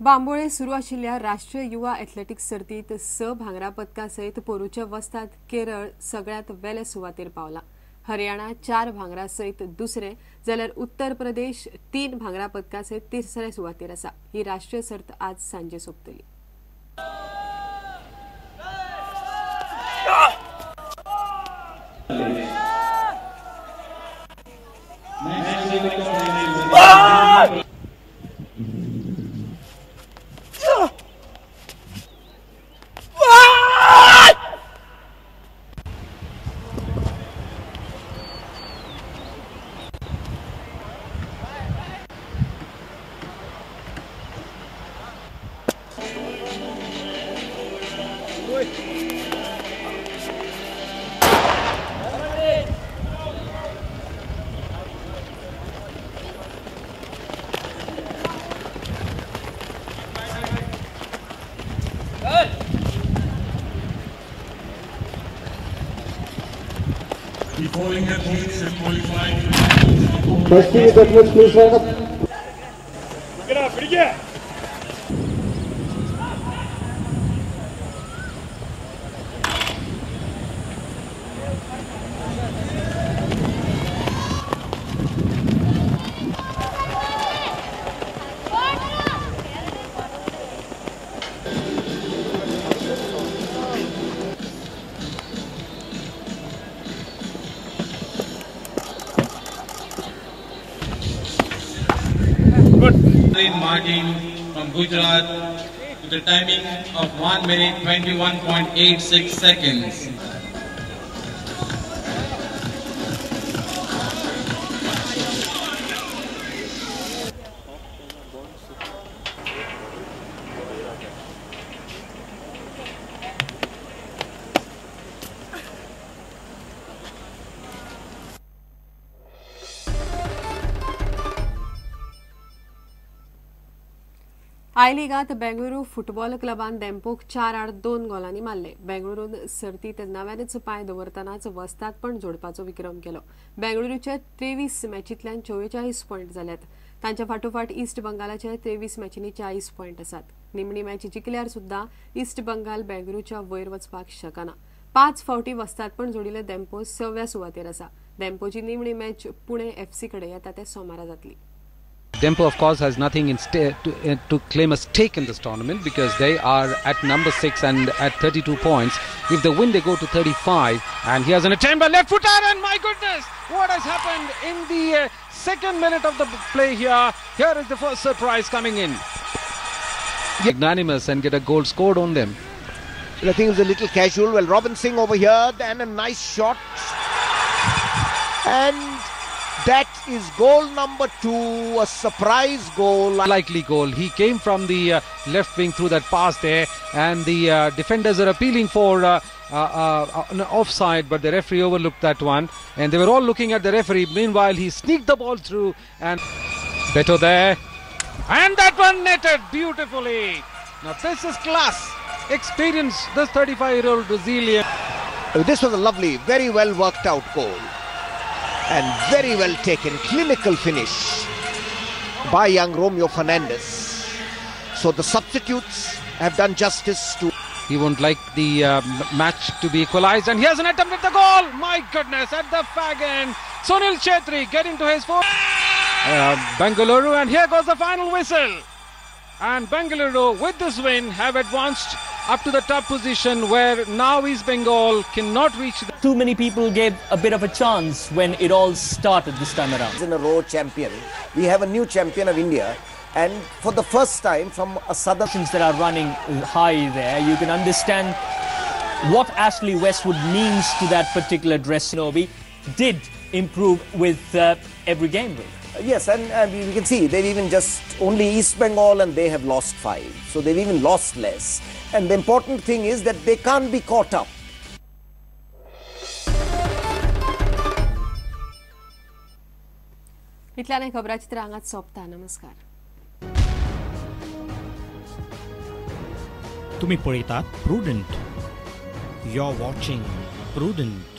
बांबोळे सुरू आशिल्ल्या राष्ट्रीय युवा एथलेटिक्स सर्तीत 6 भांगरा पदकां सयत पोरूच्या वस्ताद केरळ सगळ्यांत वेले सुवातेर पावला. हरियाणा 4 भांगरा सयत दुसरे जाल्यार उत्तर प्रदेश 3 भांगरा पदकां सयत तिसरे सुवातेर आसा. ही राष्ट्रीय सर्त आज सांजे सोंपतली. The following athletes have qualified. First athletes, please line up. Martin from Gujarat with a timing of 1 minute 21.86 seconds. I लिगांत Bengaluru football क्लबान देम्पोक 4-2 गोलांनी मारले. बेंगळुरून सर्तीत नव्यानच पांय दवरतनाच वस्तादपण जोडपाचो विक्रम केलो. बेंगळुरूचे 23 मॅचींतल्यान 44 पॉयंट जाल्यात. तांच्या फाटोफाट ईस्ट बंगालाचे 23 मॅचींनी 40 पॉयंट आसात. निमणी मॅच जिखल्यार सुद्दां ईस्ट बंगाल बेंगळुरूच्या वयर वचपाक शकना. 5 फावटी वस्तादपण जोडिल्ले देम्पो 6व्या सुवातेर आसा. देम्पोची निमणी मॅच पुणे एफसी कडेन येता ते सोमारा जातली. Dempo, of course, has nothing in to claim a stake in this tournament because they are at number 6 and at 32 points. If they win, they go to 35. And here's an attempt by left footer, and my goodness, what has happened in the second minute of the play here? Here is the first surprise coming in. Magnanimous and get a goal scored on them. Well, I think it was a little casual. Well, Robin Singh over here, and a nice shot. And that is goal number 2, a surprise goal. Likely goal. He came from the left wing through that pass there, and the defenders are appealing for an offside, but the referee overlooked that one, and they were all looking at the referee. Meanwhile, he sneaked the ball through, and Beto there, and that one netted beautifully. Now this is class, experience, this 35-year-old Brazilian. This was a lovely, very well worked out goal. And very well taken, clinical finish by young Romeo Fernandez. So the substitutes have done justice to... He won't like the match to be equalized. And here's an attempt at the goal. My goodness, at the fag end. Sunil Chhetri getting to his foot. Bengaluru, and here goes the final whistle. And Bengaluru, with this win, have advanced up to the top position where now East Bengal cannot reach. Too many people gave a bit of a chance when it all started this time around. In a row champion. We have a new champion of India, and for the first time from a southern... that are running high there, you can understand what Ashley Westwood means to that particular dress. Novi did improve with every game, really. Yes, and we can see they've even just only East Bengal, and they have lost 5. So they've even lost less. And the important thing is that they can't be caught up. इतल्याने खबराचित्र हांगाच सोंपता. नमस्कार. तुम्ही पळयतात Prudent. You are watching Prudent.